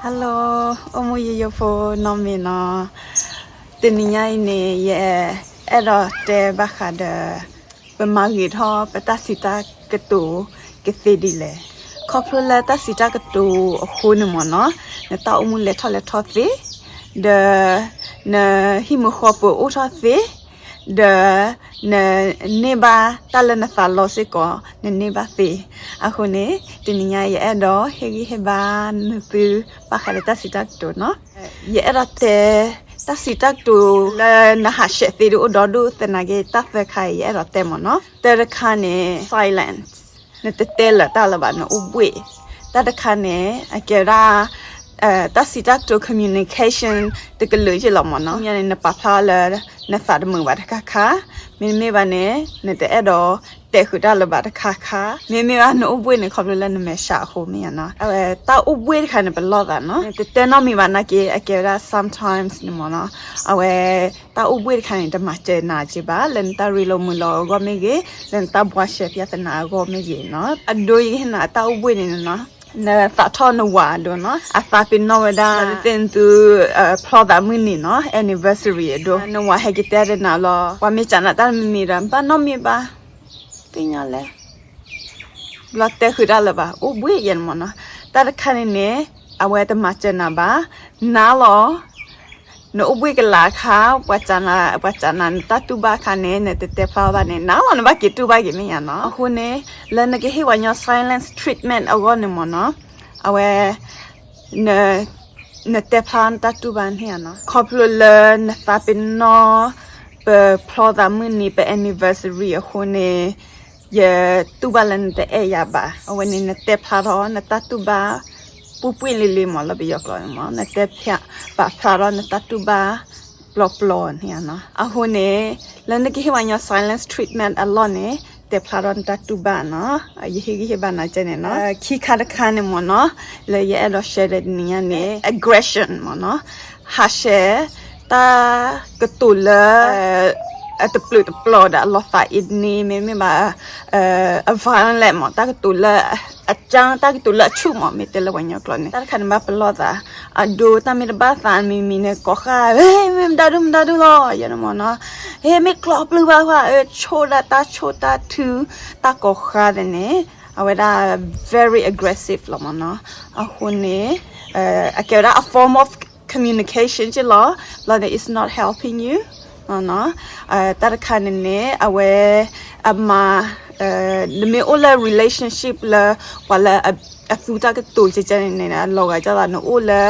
Hello, အိၣ်မူယိယိဖိနီၢ်မ့ၢ်နီၤ, တနံၤညါအံၤန့ၣ် ယအဲၣ်ဒိးတဲဘၣ်ဃးဒီး ပမၤဂ့ၤထီၣ်ပတၢ်စံးတၢ်ကတိၤကသ့ဒ်လဲၣ်. ခီဖျိလၢတၢ်စံးတၢ်ကတိၤအဃိန့ၣ်မ့ၢ်နီၤ, နတၢ်အိၣ်မူလဲၤထီၣ်လဲၤထီသ့, ဒီး နဟံၣ်မုာ်ဃီပူၤအိၣ်ထီၣ်သ့, ဒီး နန့ၢ်ဘၣ်တၢ်လၢနသးလီစ့ၢ်ကီး နန့ၢ်ဘၣ်သ့. အဃိန့ၣ် တနံၤညါယအဲၣ်ဒိး ဟ့ၣ်ဂံၢ်ဟ့ၣ်ဘါနသု ဘၣ်ဃးဒီးတၢ်စံးတၢ်ကတိၤနီၤ. ယအဲၣ်ဒိးတဲ တၢ်စံးတၢ်ကတိၤလၢနဟးဆှဲးသ့ဒ်အိၣ်ဒီဒူၣ်သနာ်က့ တၢ်သၢခါအံၤ ယအဲၣ်ဒိးတဲမ့ၢ်နီၤ. တၢတခါန့ၣ် silence, နတတဲလၢာ်တၢ်လၢၤဘၣ် နအိၣ်ဘှ့ၣ်. တၢ်တခါန့ၣ် အကဲဝဲဒၣ် တၢ်စံးတၢ်ကတိၤ communication တကလုာ်ယ့ၢ်လီၤမ့ၢ်နီၤ. မ့ၢ်န့ၣ် နပာ်ဖျါလၢ နသးတမုာ်ဘၣ်တခါခါ, မ့တမ့ၢ်ဘၣ်န့ၣ် နတအဲၣ်ဒိးတဲဃုာ်တၢ်လၢၤဘၣ်တခါခါ, မ့မ့ၢ်ဘၣ်နအိၣ်ဘှ့ၣ်န့ၣ် ခီဖျိလၢနမဲာ်ဆှးအဃိမ့ၢ်ယါနီၤ. အဝဲတၢ်အိၣ်ဘှ့ၣ်တခါန့ၣ် ပလီၢ်သးနီၤ. နတတဲနီတမံၤဘၣ်နာ်က့ အကဲဝဲဒၣ် sometimes န့ၣ်မ့ၢ်နီၤ. အဝဲ တၢ်အိၣ်ဘှ့ၣ်တခါန့ၣ် တမၤစၢၤနၤက့ဘၣ်, လၢနတၢ်ရ့လိာ်မုာ်လိာ်အဂီၢ်မ့ၢ်ဂ့ၤ, လၢနတၢ်ဘှါရှဲဖဲသနာ်အဂီၢ်မ့ၢ်ဂ့ၤနီၤ. အဒိယဟ့ၣ်နၤတၢ်အိၣ်ဘှ့ၣ်န့ၣ်နီၤ, နသးထီၣ်နဝၤအဒိနီၤ, အသးပ့ၤနီၣ်ဝဲဒၣ် လၢနသ့ၣ်နသု ဖျီသးမုၢ်နံၤနီၤ, anniversary အဒိ, နဝၤဟဲက့ၤတဲဒၣ်နၤလီၤ, ပှၤမ့ၢ်စံးနၤတၢ်တမံၤမံၤဒီး ဘၣ်နီတမံၤဘၣ်, သ့ၣ်ညါလဲၣ် ဘျီတဲဃုာ်တၢ်လၢၤဘၣ် အိၣ်ဘှ့ၣ်ယဲန့ၣ်မ့ၢ်နီၤ. တၢ်တခါန့ၣ်န့ၣ် အဝဲတမၤစၢၤနၤဘၣ်, နၤလီၤ. နအိၣ်ဘှ့ၣ်ကလာ်အခါ ပှၤစံးနၤ နတၢ်တူၢ်ဘၣ်အခါန့ၣ် နတတဲဖျါဘၣ်န့ၣ် နၤလီၤ နဘၣ်က့ၤတူၢ်ဘၣ်က့ၤမ့ၢ်ယါနီၤ. အဃိန့ၣ် လၢနကဟ့ၣ်ပှၤညီ silence treatment အဂီၢ်န့ၣ်မ့ၢ်နီၤ, အဝဲ နတဲဖျါနတၢ်တူၢ်ဘၣ်န့ၣ်နီၤ, ခီဖျိလၢနသးပ့ၤနီၣ် ပဖျီသးမုၢ်နံၤ ပ anniversary အဃိန့ၣ် ယတူၢ်ဘၣ်လၢနတအဲၣ်ယၤဘၣ်. အဝဲန့ၣ် နတဲဖျါထီၣ်နတၢ်တူၢ်ဘၣ် ပူၤပှ့ၢ်လံလံမ့ၢ် လၢပယီၤကျိာ်န့ၣ်မ့ၢ် နတဲဖျါ ပာ်ဖျါထီၣ်နတၢ်တူၢ်ဘၣ် ပျီပျီန့ၣ်နီၤ. အဃိန့ၣ် လၢနကဟ့ၣ်ပှၤညီ silence treatment အလီၢ်န့ၣ် တဲဖျါထီၣ်နတၢ်တူၢ်ဘၣ်နီၤ. ယဟ့ၣ်ဂံၢ်ဟ့ၣ်ဘါနၤကဲန့ၣ်နီၤ. ခံခါတခါန့ၣ်မ့ၢ်နီၤ, လၢယအဲၣ်ဒိး share ဒီးတနံၤညါန့ၣ် aggression မ့ၢ်နီၤ, ဟးဆှဲး တၢ်ကတိၤလၢ အတပျုာ်တပျီၤဒီးအလီၤသးအံၤန့ၣ် မ့မ့ၢ်ဘၣ် အ violent မ့ၢ် တၢ်ကတိၤလၢ အကၢ် တၢ်ကတိၤလၢအဆူၣ်မ့ၢ် မ့ၢ်တဲလၢပှၤကညီကျိာ်န့ၣ် တၢ်တခါန့ၣ်ဘၣ်ပလီၢ်သး အဒိ တၢ်မ့ၢ်တဘၣ်သးမံၤမံၤန့ၣ် ကိးဃါ ဟ့ မ့ၢ်မတၤဒုမတၤဒုလီၤ ယဲန့ၣ်မ့ၢ်နီၤ, ဟ့ မ့ၢ်ကျိးပျုၢ်ဘၣ်ဃါ ဆိၣ်ဒၣ်တၢ်ဆိၣ်တၢ်ထု တၢ်ကိးဃါန့ၣ် အဝဲဒၣ် very aggressive လီၤမ့ၢ်နီၤ. အဃိန့ၣ် အကဲဝဲဒၣ် a form of communication က့လီၤ, ဘျီန့ၣ် it's not helping you မ့ၢ်နီၤ. တၢ်တခါန့ၣ်န့ၣ် အဝဲ အမၤ နမ့ၢ်အိၣ်လၢ relationship လၢ ပှၤလၢ အသူတၢ်ကတိၤကဲကဲန့ၣ်န့ၣ် အလီၤဂာ်ဒ်သိး နအိၣ်လၢ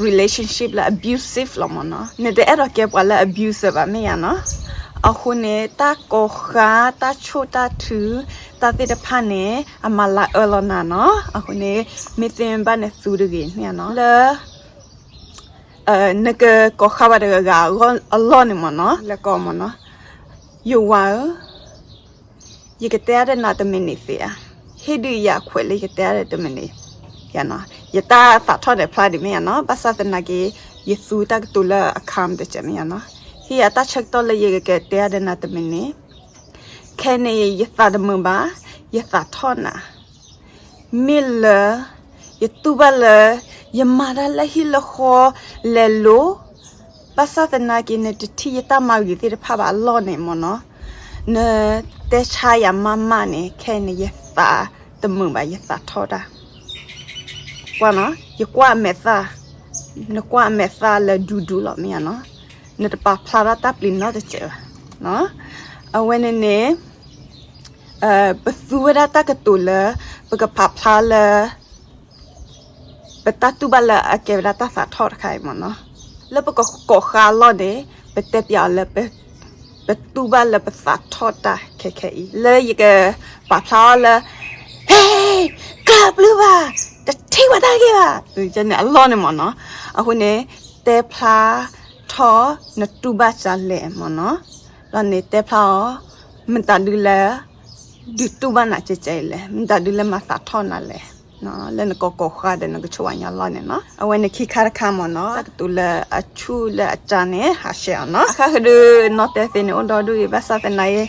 relationship လၢ abusive လီၤမ့ၢ်နီၤ. နတအဲၣ်ဒိးကဲပှၤလၢ abuser ဘၣ်မ့ၢ်ယါနီၤ. အဃိန့ၣ် တၢ်ကိးဃါ တၢ်ဆိၣ်တၢ်ထု တၢ်သ့ၣ်တဖၣ်န့ၣ် အမၤလၤအၢလီၤနၤနီၤ. အဃိန့ၣ် မ့ၢ်သ့မ့ၢ်ဘၣ်န့ၣ် သူတဂ့ၤန့ၣ်နီၤ. လၢ နကကိးဃါဝဲတဂၤဂၤအလီၢ်န့ၣ်မ့ၢ်နီၤ လဲၤကိးမ့ၢ်နီၤ, ယဝၤဧၢ ယကတဲအါဒီးနၤတမံၤန့ၣ်သ့ဧါ, ဟ့ၣ်ဒုးယၤခွဲးလၢယကတဲအါဒီးတမံၤန့ၣ်, ယတၢ်သးထီၣ်န့ၣ် ဖျါဒံးမ့ၢ်ယါနီၤ, ဘၣ်ဆၣ်သနာ်က့ ယသူတၢ်ကတိၤလၢအခါမတစဲးမ့ၢ်ယါနီၤ, ဟ့ၣ်ယၤတၢ်ဆၢကတီၢ်လၢယကကတဲအါဒီးနၤတမံၤန့ၣ်, ခဲအံၤန့ၣ် ယသးတမုာ်ဘၣ်, ယသးထီၣ်နၤ မ့ၢ်လၢ ယတူၢ်ဘၣ်လၢ ယမၤတၢ်လၢဟံၣ်လၢဃီလဲၤလိၤ, ဘၣ်ဆၣ်သနာ်က့ နတထံၣ်ယတၢ်မၤဂ့ၤသ့ၣ်တဖၣ်ဘၣ်အလီၢ်န့ၣ်မ့ၢ်နီၤ, နတဲဆါယၤမးမးန့ၣ် ခဲအံၤန့ၣ် ယသးတမုာ်ဘၣ် ယသးထီၣ်တၢ်, ကွၢ်နီၤ ယကွၢ်အမဲာ်သၣ်, နကွၢ်အမဲာ်သၣ်လၢဒူဒူလီၤမ့ၢ်ယါနီၤ, နတပာ်ဖျါထီၣ်တၢ်ပျံၤနီတစဲးဘၣ်, အဝဲန့ၣ်န့ၣ် ပသူဝဲဒၣ်တၢ်ကတိၤလၢ ပကပာ်ဖျါလၢ ပတၢ်တူၢ်ဘၣ်လၢအကဲဝဲဒၣ်တၢ်သးထီၣ်တခါအံၤမ့ၢ်နီၤ, လၢပကကိးဃါအလီၢ်န့ၣ် ပတဲပျးအီၤလၢ ပတူၢ်ဘၣ်လၢပသးထီၣ်တၢ်ခဲခဲအံၤ လၢယကပာ်ဖျါအီၤလၢ ဟ့ ကျၢပျုၢ်ဘၣ် တထံၣ်ဝဲတၢ်ဂ့ၢ်ဘၣ် န့ၣ်အလီၢ်န့ၣ်မ့ၢ်နီၤ, အဃိန့ၣ် တဲဖျါထီၣ်နတူၢ်ဘၣ်စ့ၢ်လဲၣ်မ့ၢ်နီၤ, လီၤန့ၣ်တဲဖျါအီၤ မတၤဒုလဲၣ် ဒုးတူၢ်ဘၣ်နၤကဲကဲအံၤလဲၣ် မတၤဒုလၢမၤသးထီၣ်နၤလဲၣ်, လၢနကိးကိးဃါဒီးနကဆိၣ်ဝါညီလီၢ်န့ၣ်နီၤ, အဝဲန့ၣ်ခံခါတခါမ့ၢ်နီၤ, တၢ်ကတိၤလၢအဆူၣ်လၢအကၢ်န့ၣ် ဟးဆှဲးအီၤနီၤ, အခါဃုာ်ဒီးနီၣ်တဲသ့န့ၣ် အိၣ်ဒီဒူၣ်ဂ့ၤ ဘၣ်ဆၣ်သနာ်က့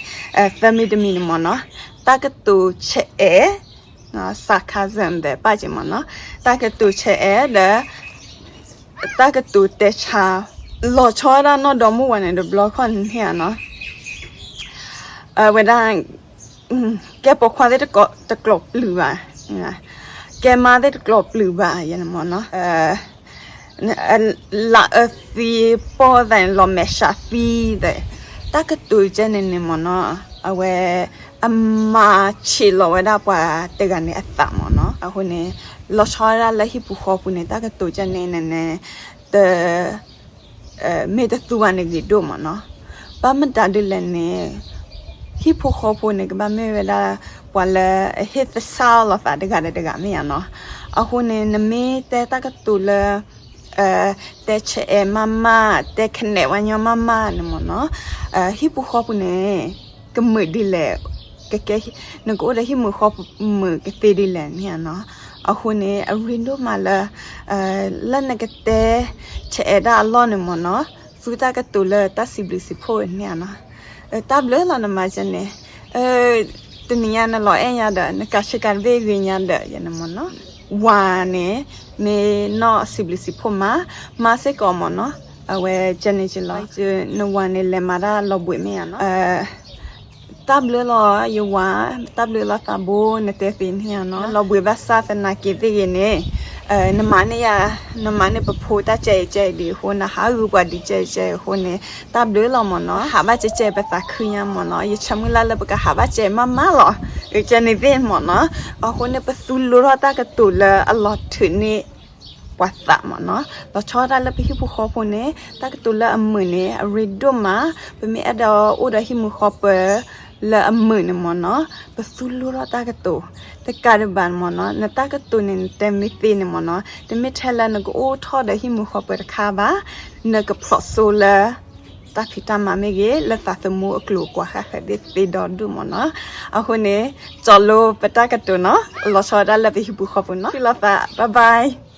သၢမံၤတမံၤန့ၣ်မ့ၢ်နီၤ, တၢ်ကတိၤဆဲးအဲၣ် sarcasm ဒီးပၣ်က့ၤမ့ၢ်နီၤ, တၢ်ကတိၤဆဲးအဲၣ်ဒီး တၢ်ကတိၤတဲဆါ လီၤဆီဒၣ်နီၢ်ဒီမုၢ်ဝၤန့ၣ် တဘျီခီၣ်န့ၣ်ဧါနီၤ, အဝဲဒၣ် ကဲပိာ်ခွါသ့ၣ်တကျိးပျုၤဘၣ်, ကဲမါသ့ၣ်တကျိးပျုၤဘၣ်ယဲန့ၣ်မ့ၢ်နီၤ, လၢအသံပီၢ်သးန့ၣ် လီၤမဲာ်ဆှးသံသး, တၢ်ကတိၤကဲန့ၣ်န့ၣ်မ့ၢ်နီၤ, အဝဲ အမၤဆံးလီၤဝဲဒၣ်ပှၤတဂၤန့ၣ်အသးမ့ၢ်နီၤ. အဃိန့ၣ် လီၤဆီဒၣ်လၢဟံၣ်ပူၤဃီပူၤန့ၣ် တၢ်ကတိၤကဲန့ၣ်န့ၣ် တ မ့ၢ်တသူဘၣ်န့ၣ်ဂ့ၤဒိၣ်မ့ၢ်နီၤ. ဘၣ်မတၤဒ်လဲၣ်န့ၣ် ဟံၣ်ဖိဃီဖိန့ၣ် ကဘၣ်မ့ၢ်ဝဲဒၣ် ပှၤလၢအဟ့ၣ်သဆၣ်လိာ်သးတဂၤဒီးတဂၤမ့ၢ်ဧါနီၤ. အဃိန့ၣ် နမ့ၢ်တဲတၢ်ကတိၤလၢ တဲဆဲးအဲးမးမး, တဲခနဲးဝဲညီမးမးန့ၣ်မ့ၢ်နီၤ, ဟံၣ်ပူၤဃီပူၤန့ၣ် ကမုာ်ဒ်လဲၣ်, ကကဲ နကအိၣ်ဒီးဟံၣ်မုာ်ဃီမုာ်ကသ့ဒ်လဲၣ်န့ၣ်ဧါနီၤ. အဃိန့ၣ် အရ့ဒိၣ်မးလၢ လၢနကတဲဆဲးအဲးဒၣ်အလီၢ်န့ၣ်မ့ၢ်နီၤ, သူတၢ်ကတိၤလၢတၢ်စံးဘျုးစံးဖှိၣ်န့ၣ်ဧါနီၤ. တၢ်ဘျုးလီၤနမၤကဲန့ၣ်, တနံၤညါနလီၤအဲၣ်ညါဒီး နကးဆ့ကၤတဘ့ၣ်ဂ့ၤညါဒီးယဲန့ၣ်မ့ၢ်နီၤ. ဝၤန့ၣ် မ့ၢ်နီၢ်စံးဘျုးစံးဖှိၣ်မး, မါစ့ၢ်ကီးမ့ၢ်နီၤ, အဝဲကဲန့ၣ်ကလီၤ, နဝၤန့ၣ် လဲၤမၤတၢ်လီၤဘှံးမ့ၢ်ဧါနီၤ. တၢ်ဘျုးလီၤယဝၤ, တၢ်ဘျုးလီၤသးဘိ နတဲသ့န့ၣ်ဧါနီၤ. လီၤဘှံးဘၣ်ဆၣ်သနာ်က့သ့ၣ်ဂ့ၤန့ၣ်, နမၤန့ၢ်ယၤ, နမၤန့ၢ်ပဖိတၢ်ကဲအံၤကဲအံၤဒံးအဃိ နဟးဂူာ်ပှၤဒံးကဲအံၤကဲအံၤအဃိန့ၣ် တၢ်ဘျုးလီၤမ့ၢ်နီၤ. ဟးဘၣ်ကဲကဲပသးခုညါမ့ၢ်နီၤ. ယဆၢမုၢ်လၢ်လၢပကဟးဘၣ်ကဲမးမးလီၤ. ကဲန့ၣ်သ့ၣ်မ့ၢ်နီၤ. အဃိန့ၣ် ပသူလိထီၣ်တၢ်ကတိၤလၢအလီၤထုးန့ၢ် ပှၤသးမ့ၢ်နီၤ. လီၤဆီဒၣ်တၢ်လၢပဟံၣ်ဖိဃီဖိန့ၣ် တၢ်ကတိၤလၢအမုာ်န့ၣ် အရ့ဒိၣ်မး, ပမ့ၢ်အဲၣ်ဒိးအိၣ်ဒီးဟံၣ်မုာ်ဃီပၢၤလၢအမုာ်န့ၣ်မ့ၢ်နီၤ, ပသူလိထီၣ်တၢ်ကတိၤ, တကးဒံးဘၣ်န့ၣ်မ့ၢ်နီၤ, နတၢ်ကတိၤန့ၣ် နတဲမ့ၢ်သ့န့ၣ်မ့ၢ်နီၤ, တမ့ၢ်ထဲလၢနကအိၣ်ထီၣ်ဒီးဟံၣ်မုာ်ဃီပၢၤတခါဘၣ်, နကဖျိးစိလၢ တၢ်ဖံးတၢ်မၤမ့ၢ်ဂ့ၤ, လၢသးသမူအကျိၤအကွာ်ဃၣ်ဃၢၤသ့ၣ်သ့ဒီဒိၣ်မ့ၢ်နီၤ. အဃိန့ၣ် ကၠီလိပတၢ်ကတိၤနီၤ, လီၤဆီဒၣ်တၢ်လၢပဟံၣ်ပူၤဃီပူၤနီၤ, လီၤသး, bye bye.